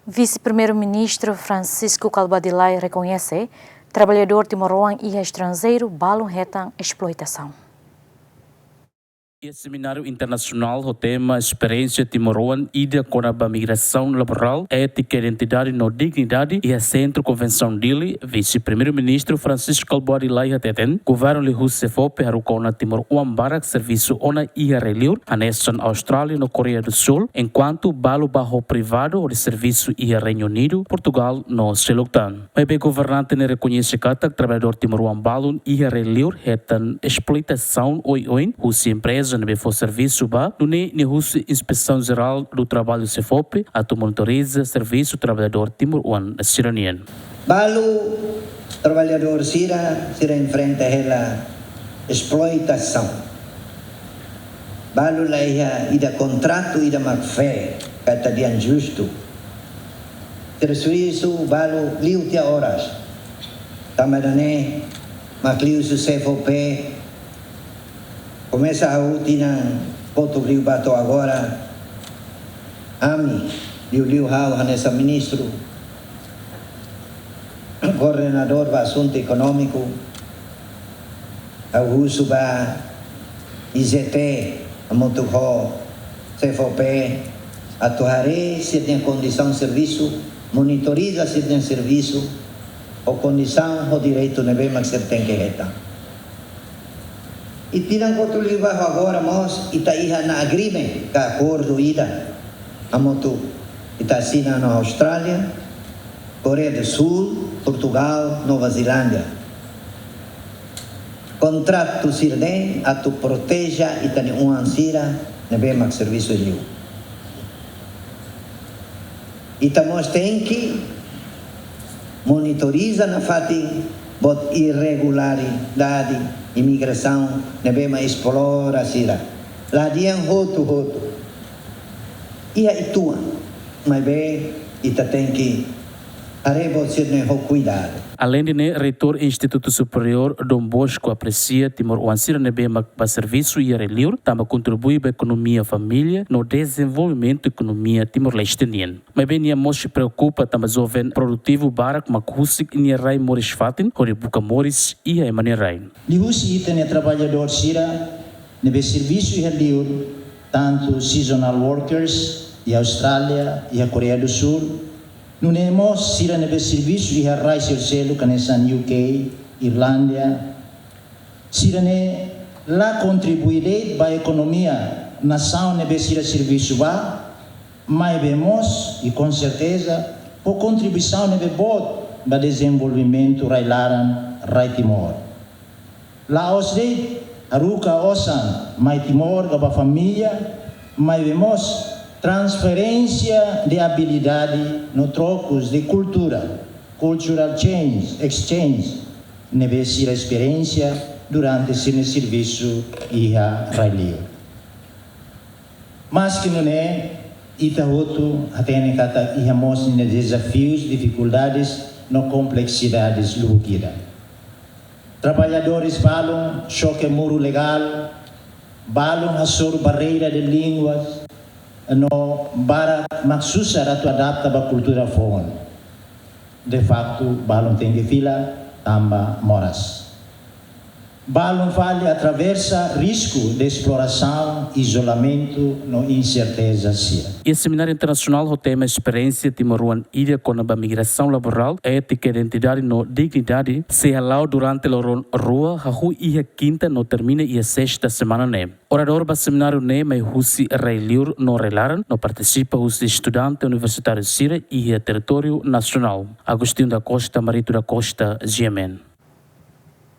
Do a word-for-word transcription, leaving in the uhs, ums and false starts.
Vise-Primeiru-Ministru Francisco Kalbuadi Lay rekoñese traballadór timoroan iha estranjeiru balun hetan esploitasaun. Iha semináriu internasionál ho tema Esperiénsia Timoroan ida kona-ba migrasaun laborál, étika, identidade no dignidade iha Sentru Konvensaun Dili, Vise-Primeiru-Ministru Francisco Kalbuadi Lay hateten, governu liuhusi SEFOPE haruka ona timoroan barak servisu ona iha rai-liur, hanesan Austrália no Koreia do Sul, enkuantu balu ba ho privadu hodi servisu iha Reinu Unidu, Portugál no seluk tan. Maibé governante ne'e rekoñese katak traballadór timoroan balun iha rai-liur hetan esploitasaun oioin husi empreza ne'ebé fó servisu ba, nune'e nia husu Inspesaun Jerál do Traballu, SEFOPE, atu monitoriza servisu traballadór timoroan sira-nian. Balu traballadór sira, sira enfrenta hela esploitasaun. Balu la iha ida kontratu ida mak fair, ka ita dehan justu. Sira servisu balu liu tiha oras. Tanba ida-ne'e mak liuhusi SEFOPE komesa hahú tinan kotuk liubá to'o agora. Ami, liuliu ha'u hanesan ministru koordenadór ba asuntu ekonómiku, ha'u husu ba IGT hamutuk ho SEFOPE atu haree sira-nia kondisaun servisu, monitoriza sira-nia servisu, ho kondisaun, ho direitu ne'ebé mak sira tenke hetan. I tinan kotuk liubá to'o agora mós ita iha ona agreement ka akordu ida hamutuk ita asina ho Austrália, Koreia do Sul, Portugál, Nova Zelándia. Kontratu sira-ne'e atu proteje ita-nia oan sira ne'ebé mak servisu liu. Ita mós tenke monitoriza nafatin buat irregularidade imigrasaun ne'ebé mak esplora sira. La dehan hotu-hotu. Iha uitoan, maibé ita tenke haree buat sira-ne'e ho kuidadu. Aleinde ne'e, Reitór Institutu Superiór Dom Bosco apresia timoroan sira ne'ebé mak ba servisu iha rai-liur, tanba kontribui ba ekonomia família no dezenvolvimentu ekonomia Timor-Leste nian. Maibé nia mós preokupa tanba joven produtivu barak mak husik nia rai moris fatin hodi buka moris iha ema nia rai. Liuhusi ita-nia traballadór sira ne'ebé servisu iha liur, tantu seasonal workers, iha Austrália, iha Koreia do Sul, nune'e mós sira ne'ebé servisu iha rai seluk-seluk hanesan U K, Irlándia, sira-ne'e la kontribui de'it ba ekonomia nasaun ne'ebé sira servisu ba, maibé mós, i com certeza, fó kontribuisaun ne'ebé boot ba dezenvolvimentu rai-laran, rai Timor. La'ós de'it haruka osan mai Timor ka ba família, maibé mós transferénsia de abilidade no trokus de kultura, cultural change, exchange, ne'ebé sira esperiénsia durante sira-nia servisu iha rai-liur. Maski nune'e, ita hotu hatene katak iha mós ninia dezafius, difikuldades no kompleksidades lubuk ida. Traballadores balun xoke muru legál, balun hasoru barreira de línguas, no barak mak susar atu adapta ba kultura foun. De facto, balun tenke fila tanba moras. Balun fali atraversa risku de esplorasaun, izolamentu no inserteza sira. Iha semináriu internasionál ho tema Esperiénsia Timoroan ida kona-ba migrasaun laborál, étika, identidade no dignidade, sei hala'o durante loron rua, hahú iha kinta no termina iha sesta semana ne'e. Oradór ba semináriu ne'e mai husi rai-liur no rai-laran, no partisipa husi estudante universitáriu sira iha territóriu nasionál. Agostinho da Costa, Marito da Costa, G M N.